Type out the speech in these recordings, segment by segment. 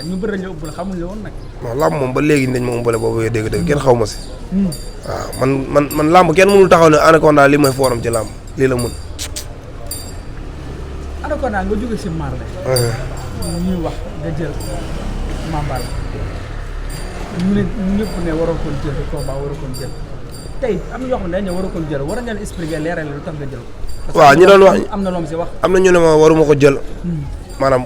ñu bëri la ëppale xamuñ la woon nag. non làmb moom ba léegi dañ ma ëmbale boobu dégg-dégg kenn xaw ma si. waaw man làmb kenn mënul taxaw ne Anaconda li mooy fooram ci làmb lii la mun. Anaconda nga jóge si Marley. ñuy wax nga jël Mambal. ñu ne ñëpp ne waroo ko jël combat waroo ko jël tey am na yoo xam ne dañ ne waroo ko jël war ngeen expliquer leeral lu tax nga jël. waaw ñi doon wax am na loom si wax. am na ñu ne ma waruma ko jël. maanaam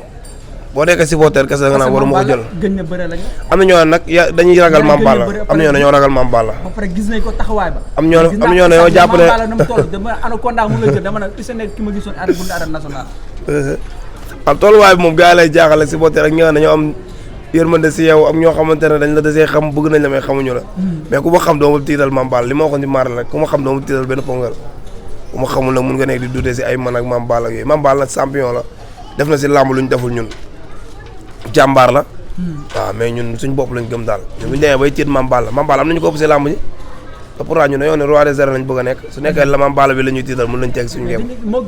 boo nekkee supporter kese nga naan waruma ko jël. gën na bëre lañ. am na ñoo nag dañuy ragal Mambal la am na ñoo dañoo ragal Mambal la. ba pare gis nañ ko taxawaay ba. am ñoo dañoo jàpp ne Mambal na mu toll dama Anaconda mu la jël dama ne is nekk ki ma gisoon arène nationale. waaw tolluwaay bi moom gars yi lay jaaxal ak supporter ak ñi nga dañoo am yërmande si yow am ñoo xamante ne dañ la desee xam bëgg nañ la mais xamuñu la mais ku ma xam doo ma tiital Mambal li ma waxoon ci Marley rek ku ma xam doo ma tiital benn pongal ku ma xamul nag mun nga nekk di dute si ay man ak Mambal ak yooyu Mambal nag champion la def na si làmb lu ñu deful ñun jàmbaar la waaw mais ñun suñ bopp lañ gëm daal ñun bu ñu demee bay tiit Mambal la Mambal am nañu ko ëpp si làmb ji te pourtant ñu ne yow ne roi des arènes lañ bëgg a nekk su nekkee la Mambal bi la ñuy tiital mën nañ teg suñu ngëm moo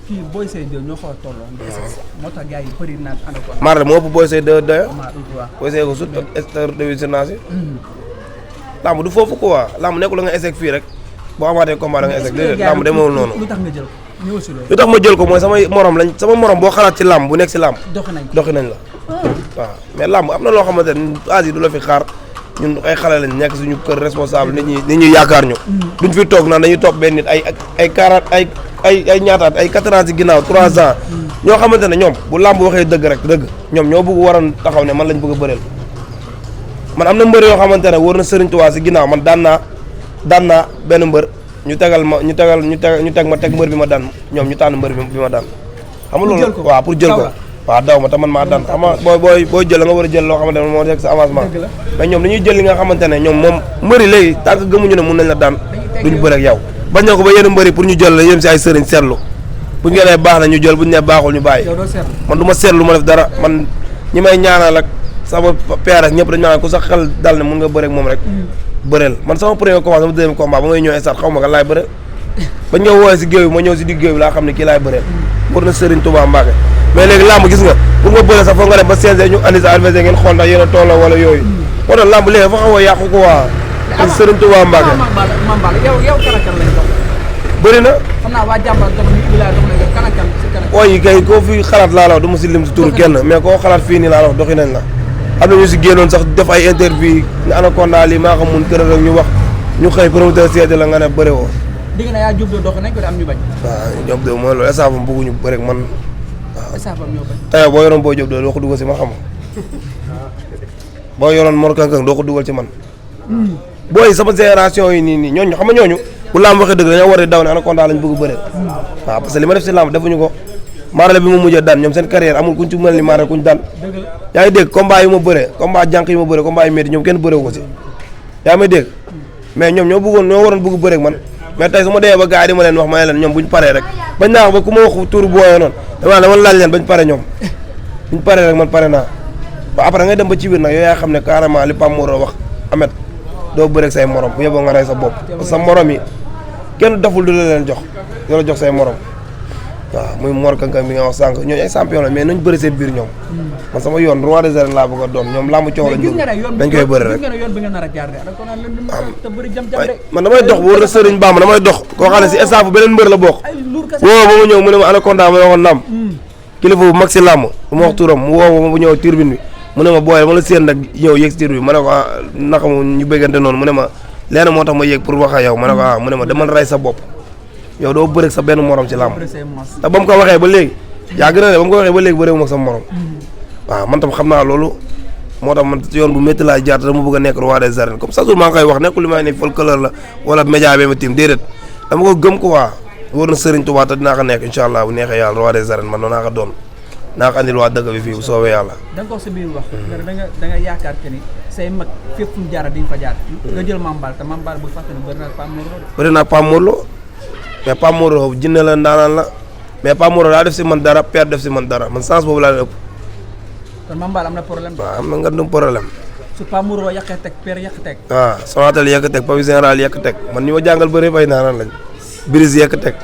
kii Boy Seye 2 ñoo xaw a tolloo moo tax gars yi bëri naan Anaconda Marley moo ëpp Boy Seye 2 doyo waaw Boy Seye ko sut exteur de visionnage làmb du foofu quoi làmb nekkul la nga échec fii rek boo amaatee combat da nga échec déedéet làmb demewul noonu lu tax nga jël ko ñëw si loolu lu tax ma jël ko mooy sama morom boo xalaat ci làmb bu nekk si làmb doxi nañ la waaw mais làmb am na loo xamante ne âge yi du la fi xaar ñun ay xale lañ nekk suñu kër responsable nit ñi yaakaar ñu duñ fi toog naan dañuy topp benn nit ay 40 ay ñaataat ay 4 ans ci ginnaaw 3 ans ñoo xamante ne ñoom bu làmb waxee dëgg rek dëgg ñoom ñoo bëgg waroon taxaw ne man lañ bëgg a bëreel man am na mbër yoo xamante ne wóor na Serigne Touba si ginnaaw man daan naa benn mbër ñu teg ma teg mbër bi ma daan ñoom ñu tànn mbër bi ma daan xam nga loolu waaw pour jël ko waaw daw ma te man maa daan xam nga booy jël nga war a jël loo xamante ne moo nekk sa avancement mais ñoom dañuy jël li nga xamante ne ñoom moom mbëri léegi tant que gëmuñu ne mun nañ la daan duñu bëre ak yow bañ na ko ba yenn mbëri pour ñu jël la yëm si ay sëriñ seetlu buñ nga nee baax na ñu jël buñ ne baaxul ñu bàyyi man du ma seetlu ma def dara man ñi may ñaanal ak sama père ak ñëpp dañ naan ku sax xel dal ne mun nga bëre ak moom rek bëreel man sama premier combat sama deuxième combat ba ngay ñëw stade xaw ma kan laay bëreel bañ nga woowee si géew bi ma ñëw si digg géew bi laa xam ne kii laay bëreel war na Serigne Touba Mbacke mais léegi làmb gis nga pour nga bëreel sax foog nga dem ba CNG ñu andi sa adversaire ngeen xool ndax yéen a tolloo wala yooyu moo tax làmb léegi fa xaw a yàqu ko waa Serigne Touba Mbacke yow kan lañ dox bëri na xam naa waa jàmbaar dox wilaay dox nañ kan si kan ooy kay koo fi xalaat laa la wax du ma si lim si turu kenn mais koo xalaat fii nii laa la wax doxi nañ la am na ñu si génnoon sax def ay interview ne Anaconda lii maa xam mun kërër ak ñu wax ñu xëy promoteur seede la nga ne bëre woo dégg na yaa Diop de dox nañ ko de am ñu bañ waaw Diop de mooy loolu estafam bëgguñu bëre ak man waaw estafam ñoo bañ tey boo yoroon boo Diop de doo ko dugal si ma xam boo yoroon Mor Kankang doo ko dugal ci man booy sama génération yi nii ñooñu xam nga ñooñu bu lamb waxee dëgg dañoo war a daw ne Anaconda lañ bëgg bëre waaw parce que li ma def si lamb defuñu ko Marley bi mu mujjee daan ñoom seen carrière amul kuñ ci mel ni Marley kuñ daan yaa ngi dégg combat yi ma bëre combat jànq yi ma bëre combat yi métti ñoom kenn bërewu ko si yaa ngi may dégg mais ñoom ñoo waroon bëgg bëre ak man mais tey su ma demee ba gars yi di ma leen wax ma ne leen ñoom buñ paree rek bañ naa wax ba ku ma wax tur booyoo noonu dama laaj leen bañ pare ñoom buñ paree rek man pare naa ba après ngay dem ba ci biir nag yow yaa xam ne carrément li Pam Moro wax Amet doo bëre ak say morom bu yeboo nga rey sa bopp parce que sa morom yi kenn doful du la leen jox doo la jox say morom waaw muy Mor Kankang bi nga wax sànq ñooñu ay champion la mais nañ bëri seen biir ñoom man sama yoon roi des arènes laa bëgg a doon ñoom làmb coow lañ dañ koy bëri rek man damay dox bu wër na Sëriñ Bamba damay dox koo xam ne si staff beneen mbër la bokk woo ba ma ñëw mu ne ma Anaconda ma waxoon naam kilifa bu mag si làmb mu wax turam mu woo ma bu ñëw turbine bi mu ne ma booy ma la séen nag ñëw yéeg si turbine bi ma ne ko naka mu ñu bëggante noonu mu ne ma leena moo tax ma yéeg pour wax ak yow ma ne ko mu ne ma demal rey sa bopp yow doo bëre sa benn morom ci làmb te ba mu ko waxee ba léegi yaa gën a ne ba mu ko waxee ba léegi bëreewu ma sa morom waaw man tam xam naa loolu moo tax man yoon bu métti laa jaar te dama bëgg a nekk roi des arènes comme ça maa ngi koy wax nekkul li may ne folklore la wala média bi ma tiim déedéet dama ko gëm ko waa wóor na Serigne Touba te dinaa ko nekk incha allah bu neexee yàlla roi des arènes man doon naa ko doon naa ko andil waa dëkk bi fii bu soobee yàlla. da nga ko sa biir wax. da nga yaakaar que ni say mag fépp fu mu jaar di nga fa jaar. nga jël Mambal te Mambal bu fàttali bëri na Pam Moro. bëri na Pam Moro mais Pam Moro jinne la ndaanaan la mais Pam Moro daa def si man dara père def si man dara man chance boobu laa leen ëpp. kon Mambal am na problème. waaw am na nga dum problème. su Pam Moro yàqee teg père yàq teg. waaw Sonatel yàq teg Papi Général yàq teg man ñi ma jàngal bëri bay ndaanaan lañ Brise yàq teg.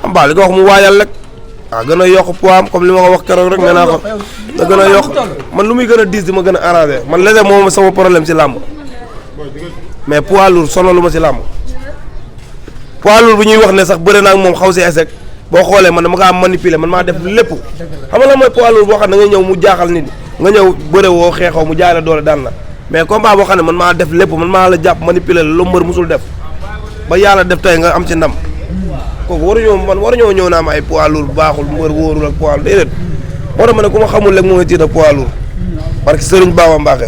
Mambal li ko wax mu waajal rek waaw gën a yokk poids am comme li ma ko wax keroog rek nee naa ko da gën a yokk man lu muy gën a diis di ma gën a arrangé man léeg moom sama problème si làmb mais poids lourd sonalu ma si làmb poids lourd bu ñuy wax ne sax bëre naa ak moom xaw si échec boo xoolee man dama kaa manipuler man maa def lépp xam nga la mooy poids lourd boo xam ne nga ñëw mu jaaxal nit nga ñëw bëre woo xeexoo mu jaay la doole daan la mais combat boo xam ne man maa def lépp man maa la jàpp manipuler la lu mbër musul def ba yàlla def tey nga am ci ndam kooku waruñoo ñëw naa am ay poids lourd baaxul mbër wóorul ak poids lourd déedéet moo tax ma ne ku ma xamul rek moo ngi tiit ak poids lourd parce que Serigne Baba Mbacké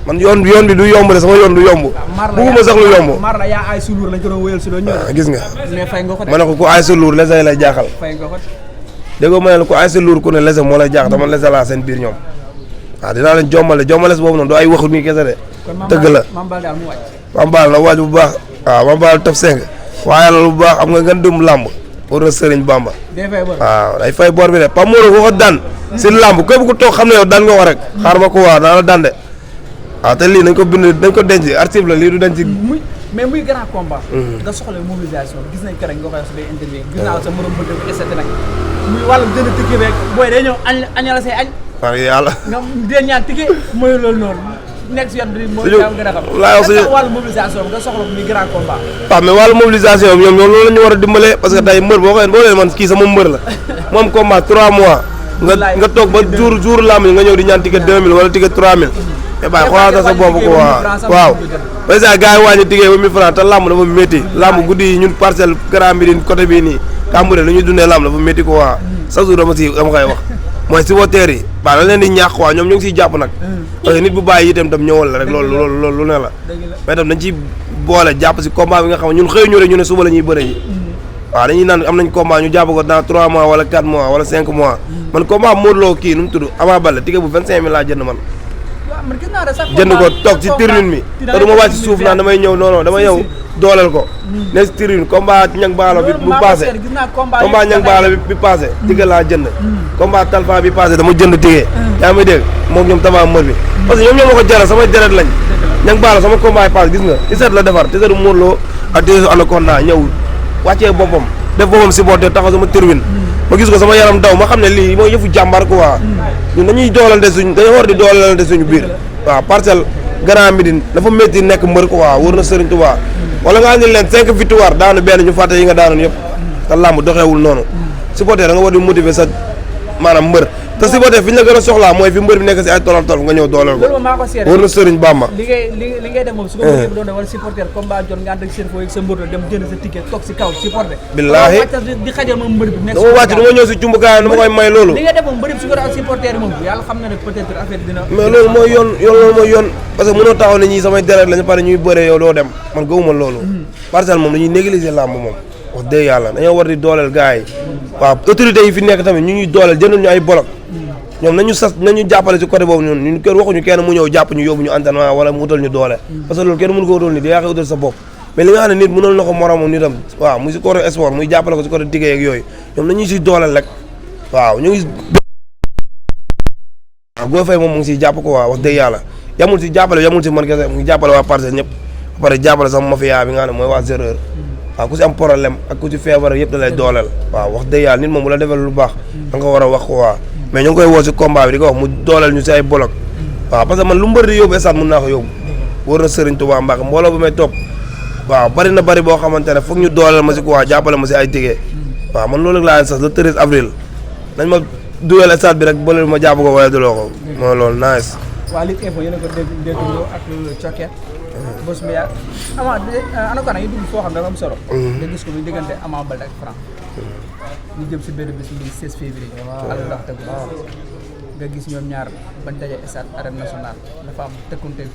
man yoon bi du yomb de sama yoon du yomb bugguma sax lu yomb Marla yaa ay su lourd lañ ko doon wéyal si doon ñëw gis nga mais fay nga ko ma ne ko ku ay sa lourd lese lay jaaxal fay nga ko déggoo ma ne la ku ay sa lourd ku ne lese moo lay jaax dama lese laa seen biir ñoom waaw dinaa leen jommales boobu noonu doo ay waxu nii kese de dëgg la Mambal na waaj bu baax waaw Mambal top 5 waaye yàlla lu baax am nga ngeen dum làmb pour na Serigne Bamba waaw day fay bor bi de Pa Modou ko daan si làmb képp ku toog xam ne yow daan nga ko rek xaar ma ko waaw naa la daan de waaw te lii nañ ko bind dañ ko denc archive la lii du denc mais muy grand combat nga soxla mobilisation gis nañ keroog nga koy su dee interview gis naa sa morom bëgg ko essayé nag muy wàllum jënd ticket beeg booy day ñëw añala say añ parce que yàlla nga dee ñaan ticket mooy loolu noonu nekk si yoon bi moo gën a xam laa wax suñu wàllu mobilisation nga soxla muy grand combat waaw mais wàllu mobilisation bi ñoom loolu la ñu war a dimbale parce que tey mbër boo leen man kii sama mbër la moom combat 3 mois nga toog ba jour lamb nga ñëw di ñaan ticket 2000 wala ticket 3000 mais bàyyi xoolal sa bopp ko waaw président gars yi wàññi ticket ba 1000 francs te lamb dafa métti lamb guddi yi ñun parcelle Grand Médine côté bii nii Cambérène lu ñuy dundee lamb dafa métti ko waa chaque jour dama koy wax mooy supporters yi waaw da leen di ñaax waa ñoom ñu ngi siy jàpp nag parce que nit bu bàyyi itam tam ñëwal la rek loolu lu ne la mais tam dañ ci boole jàpp si combat bi nga xam ñun xëy ñu rek ñu ne suba la ñuy bëre ji waaw dañuy naan am nañ combat ñu jàpp ko dans 3 mois wala 4 mois wala 5 mois man combat Modou Lo kii nu mu tudd Ama Baldé ticket bu 25000 laa jënd man jënd ko toog ci tribune mi te du ma wàcc suuf naan damay ñëw non damay ñëw dooleel ko ne si tribune combat ñang baalo bi bu passé combat ñang baalo bi passé ticket laa jënd combat Talfa bi passé dama jënd ticket yaa may dégg moom ñoom Tapha Mbeur bi parce que ñoom ñoo ma ko jaral samay deret lañ ñang baalo sama combat yi passé gis nga tiset la defar tisetu Modou Lo ak tisetu Anaconda ñëw wàccee boppam def boppam supporter taxaw sama tribune ma gis ko sama yaram daw ma xam ne lii mooy yëfu jàmbar quoi ñun dañuy doolante dañoo war di doolante suñu biir waaw parcelle Grand Médine dafa métti nekk mbër ko waaw wër na Serigne Touba wala nga andil leen 5 victoire daanu benn ñu fàtte yi nga daanoon yëpp te làmb doxeewul noonu supporter da nga war di motiver sa maanaam mbër te supporter fi ñu la gën a soxlaa mooy fi mbër bi nekk si ay tolof tolof nga ñëw dooleel ko wër na Serigne Bamba li ngay def moom su ko mbër doon wala supporter combat jot nga ànd ak seen fooy sa mbër dem jënd sa ticket toog si kaw supporter billaahi di xajal moom mbër bi nekk dama wàcc du ma ñëw si cumbukaayam dama koy may loolu li ngay def moom mbër bi su ko ak supporter moom yàlla xam na ne peut-être affaire dina mais loolu mooy yoon loolu mooy yoon parce que mënoo taxaw ne ñii samay deret lañu pare ñuy bëree yow doo dem man gëwuma loolu parcelle moom dañuy négliger làmb moom wax dëgg yàlla dañoo war di dooleel gars yi waaw autorités yi fi nekk tamit ñu ñuy dooleel jëndul ñu ay bolok ñoom nañu jàppale ci côté boobu ñun kër waxuñu kenn mu ñëw jàpp ñu yóbbu ñu entraînement wala mu utal ñu doole parce que loolu kenn mënu ko utal nit yaa koy utal sa bopp mais li nga xam ne nit mënal na ko moromam nitam waaw muy si côté sport muy jàppale ko si côté ticket yeeg yooyu ñoom nañuy si dooleel rek waaw ñu ngi waaw Go Faye moom mu ngi siy jàpp ko waaw wax dëgg yàlla yamul si jàppale yamul si man kese mu ngi jàppale waa parcelle ñëpp ba pare jàppale sama mafia bi nga xam ne mooy waa Zereur waaw ku si am problème ak ku si feebar yëpp da lay dooleel waaw wax dëgg yàlla nit moom bu la defal lu baax da nga ko war a wax ko waaw mais ñu ngi koy woo si combat bi di ko wax mu dooleel ñu si ay bolok waaw parce que man lu mbër di yóbbu stade mun naa ko yóbbu wóor na Serigne Touba Mbacke mbooloo bu may topp waaw bari na bari boo xamante ne foog ñu dooleel ma si quoi jàppale ma si ay ticket waaw man loolu laa leen sax le 13 avril nañ ma dugal stade bi rek boole ma jàpp ko wala duloo ko mooy loolu nice. waa Lutte Info yéen a ko déggoo ak Coket Boss Mbiya Anaconda yi dugg foo xam ne dafa am solo. nga gis ko muy diggante Ama Baldé ak Franc ñu jëm si benn bis bi 16 février. waaw ndax tegu nga gis ñoom ñaar bañ daje stade Arène Nationale dafa am tëkkunte